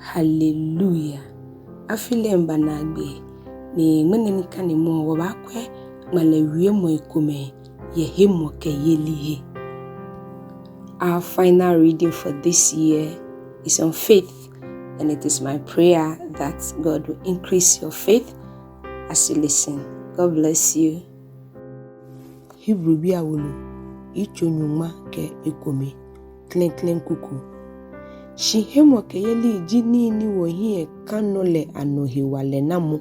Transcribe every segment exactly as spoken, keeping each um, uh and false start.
Hallelujah. Afi lɛ miiba naagbee, ni ŋmɛnɛ nikanemɔ wɔbaakwɛ ŋmalɛ wiemɔi komɛi yɛ hemɔkɛyeli he. Our final reading for this year is on faith, and it is my prayer that God will increase your faith as you listen. God bless you. Hebribii awolo, yitso nyɔŋma kɛ ekome, klɛŋklɛŋ kuku. Shi hemɔkɛyeli ji nii ni wɔhiɛ ka nɔ lɛ anɔ hewalɛnamɔ,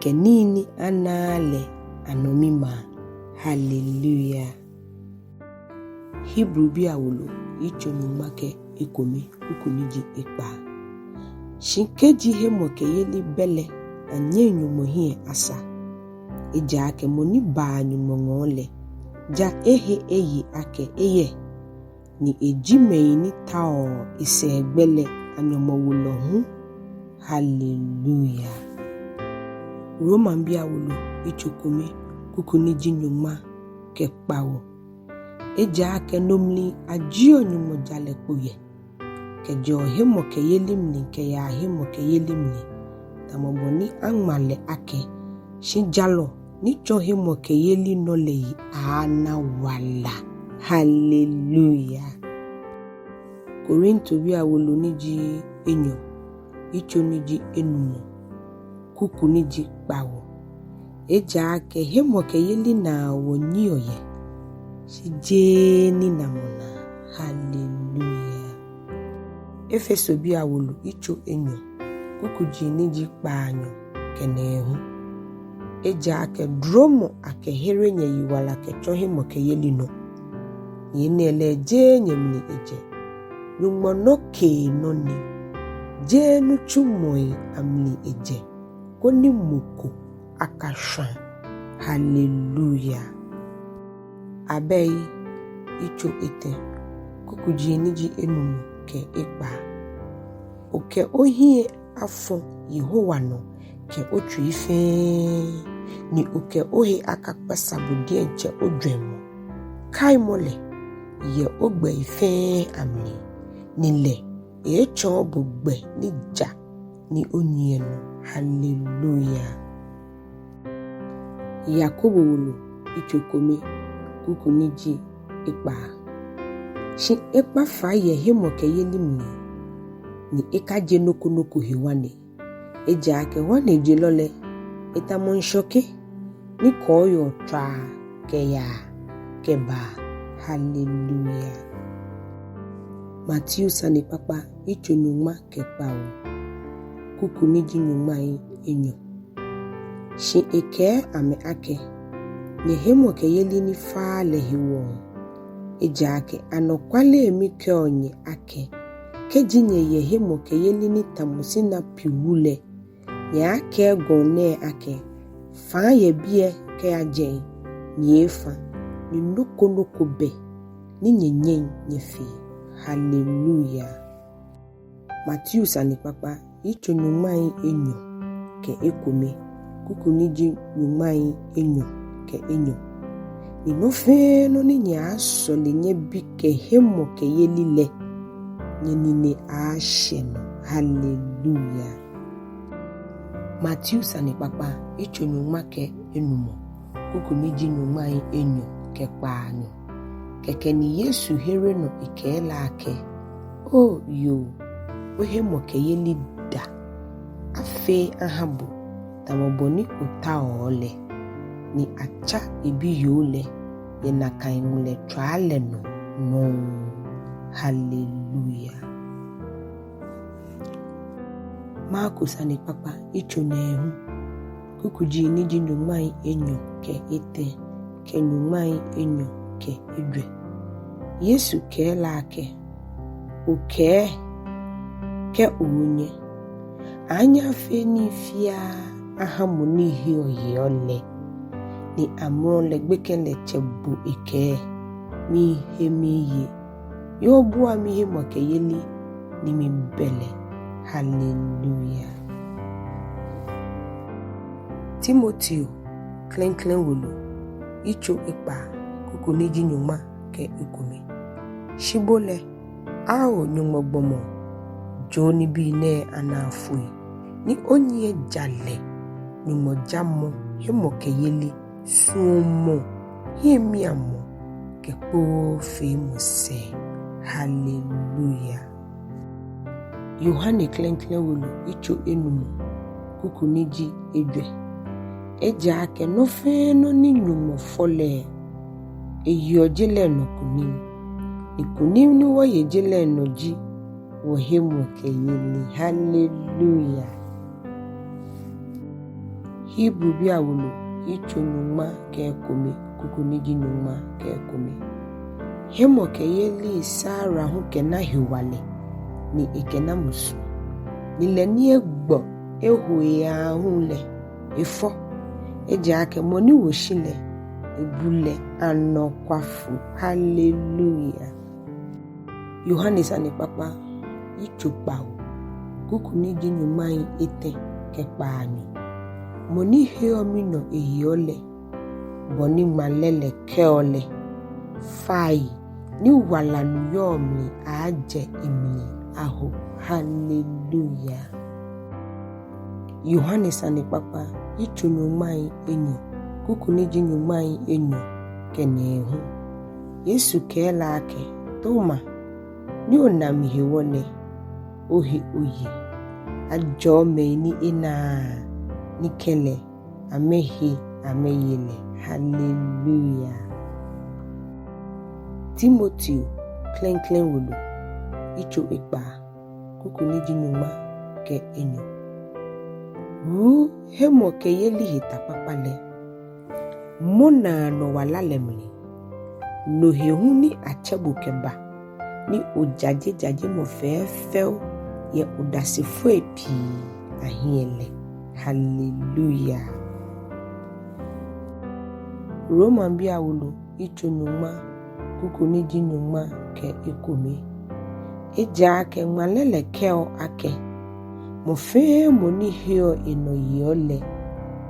kɛ nii ni anaaa lɛ anɔmimaa. Hallelujah. Hebribii awolo, yitso nyɔŋma kɛ ekome, kuku ni ji ekpaa. Shi kɛji hemɔkɛyeli bɛ lɛ, anyɛŋ Nyɔŋmɔ hiɛ asa. Ejaakɛ mɔ ni baa Nyɔŋmɔ ŋɔɔ lɛ, ja ehe eye akɛ eyɛ, ni eji mɛi ni taoɔ esɛɛgbɛ lɛ anyɔmɔwolɔ hu. Hallelujah. Romabii awolo, yitso kome, kuku ni ji nyɔŋma kɛ kpawo. Ejaakɛ no mli ajieɔ Nyɔŋmɔ jalɛ kpo yɛ, kɛjɛɔ hemɔkɛyeli mli kɛyaa hemɔkɛyeli mli, tamɔ bɔ ni aŋma lɛ akɛ, shi jalɔ ni tsɔ hemɔkɛyeli nɔ lɛ yi aaana wala. Hallelujah. Korintobii awolo ni ji enyɔ, yitso ni ji enumɔ, kuku ni ji kpawo. Ejaakɛ hemɔkɛyeli naa wɔnyiɛɔ yɛ, shi jeee ninamɔ naa. Hallelujah. Efesobii awolo, yitso enyɔ, kukuji ni ji kpaanyɔ kɛ nɛɛhu. Ejaakɛ duromɔ akɛhere nyɛyiwala kɛtsɔ hemɔkɛyeli nɔ. Ni enɛ lɛ jeee nyɛmli ejɛ, Nyɔŋmɔ nɔkeenɔ ni, jeee nitsumɔi amli ejɛ, koni mɔ ko akashwa. Hallelujah. Abɛi, yitso etɛ, kukuji ni ji enumɔ kɛ ekpaa. Okɛ ohiɛ afɔ Yehowa nɔ kɛ otsui fɛɛ, ni okɛ ohe akakpasa bo diɛŋtsɛ ojwɛŋmɔ. Kaimɔ lɛ yɛ ogbɛi fɛɛ amli, ni lɛ eeetsɔɔ bo gbɛ ni ja ni onyiɛ nɔ. Hallelujah. Yakobo wolo, yitso kome, kuku ni ji ekpaa. Shi ekpa fai yɛ hemɔkɛyeli mli, ni ekaje nɔ ko nɔ ko he ŋwane. Ejaakɛ ŋwanejelɔ lɛ, etamɔ ŋshɔke ni kɔɔyɔɔ tswaa kɛyaa kɛbaa. Hallelujah. Mateo sanekpakpa, yitso nyɔŋma kɛ kpawo, kuku ni ji nyɔŋmai enyɔ. Shi ekɛɛ amɛ akɛ, nyɛhemɔkɛyeli ni faaa lɛ hewɔ. Ejaakɛ anɔkwale mikɛɔ nyɛ akɛ, kɛji nyɛyɛ hemɔkɛyeli ni tamɔ sinapi wu lɛ, nyɛaakɛɛ gɔŋ nɛɛ akɛ, faa yɛ biɛ kɛya jɛi, ni eeefã, ni nɔ ko nɔ ko bɛ ni nyɛnyɛŋ nyɛfee. Hallelujah. Mateo sanekpakpa, yitso nyɔŋmai enyɔ kɛ ekome, kuku ni ji nyɔŋmai enyɔ kɛ enyɔ. Ni nɔ fɛɛ nɔ ni nyɛaasɔle nyɛbi kɛ hemɔkɛyeli lɛ, nyɛnine aaashɛ nɔ. Hallelujah. Mateo sanekpakpa, yitso nyɔŋma kɛ enumɔ, kuku ni ji nyɔŋmai enyɔ kɛ kpaanyɔ. Kɛkɛ ni Yesu here nɔ ekɛɛ lɛ akɛ, oo yoo, ohemɔkɛyeli da. Afee aha bo tamɔ bɔ ni otaoɔ lɛ. Ni atsa ebiyoo lɛ yɛ nakai ŋmɛlɛtswaa lɛ nɔ nɔŋŋ. Hallelujah. Marko sanekpakpa, yitso nɛɛhu, kukuji ni ji nyɔŋmai enyɔ kɛ etɛ kɛ nyɔŋmai enyɔ kɛ ejwɛ. Yesu kɛɛ lɛ akɛ, okɛɛ, kɛ oonyɛ, anyɛ afee nii fiaa aha mɔ ni heɔ yeɔ lɛ. Ni amrɔ lɛ gbekɛlɛtsɛ bo ekɛɛ, miihe miiye. Yoo, bua mihemɔkɛyeli ni mibɛ lɛ. Hallelujah. Timoteo klɛŋklɛŋ wolo, yitso ekpaa, kuku ni ji nyɔŋma kɛ ekome. Shi bo lɛ, ao Nyɔŋmɔ gbɔmɔ, Tsɔɔ nibii nɛɛ anaa foi, ni onyiɛ jalɛ, Nyɔŋmɔjamɔ, hemɔkɛyeli, suɔmɔ, hiɛmiamɔ, kɛ kpoofeemɔ sɛɛ. Hallelujah. Yohane klɛŋklɛŋ wolo, yitso enumɔ, kuku ni ji ejwɛ. Ejaakɛ nɔ fɛɛ nɔ ni Nyɔŋmɔ fɔ lɛ, eyeɔ je lɛ nɔ kunim. Ni kunim ni wɔye je lɛ nɔ ji wɔhemɔkɛyeli. Hallelujah. Hebribii awolo, yitso nyɔŋma kɛ ekome, kuku ni ji nyɔŋma kɛ ekome. Hemɔkɛyeli Sara hu kɛna hewalɛ, ni ekɛna musu. Ni lɛ ni egbɔ eho eyaaa hu lɛ, efɔ. Ejaakɛ mɔ ni wo shi lɛ, ebu lɛ anɔkwafo. Hallelujah. Yohane sanekpakpa, yitso kpawo, kuku ni ji nyɔŋmai etɛ kɛ kpaanyɔ. Mɔ ni heɔ minɔ eyeɔ lɛ, bɔ ni ŋmalɛ lɛ kɛɔ lɛ, fai ni wala nu yɔɔ mli aaajɛ emli aho. Hallelujah. Yohane sanekpakpa, yitso nyɔŋmai enyɔ, kuku ni ji nyɔŋmai enyɔ kɛ nɛɛhu. Yesu kɛɛ lɛ akɛ, Toma, ni ona mi hewɔ lɛ, ohe oye. Ajɔɔ mɛi ni enaaa, ni kɛlɛ amɛhe amɛye lɛ. Hallelujah. Timoteo klɛŋklɛŋ wolo, yitso ekpaa, kuku ni ji nyɔŋma kɛ enyɔ. Wuu hemɔkɛyeli he ta kpakpa lɛ, mɔ naanɔ wala lɛ mli, no he hu ni atsɛ bo kɛba, ni ojaje jajemɔ fɛfɛo yɛ odasefoi pii ahiɛ lɛ. Hallelujah. Romabii awolo, yitso nyɔŋma, kuku ni ji nyɔŋma kɛ ekome. Ejaakɛ ŋmalɛ lɛ kɛɔ akɛ, mɔ fɛɛ mɔ ni heɔ enɔ yeɔ lɛ,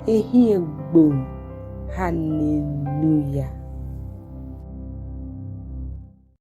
ehiɛ gboŋ. Hallelujah.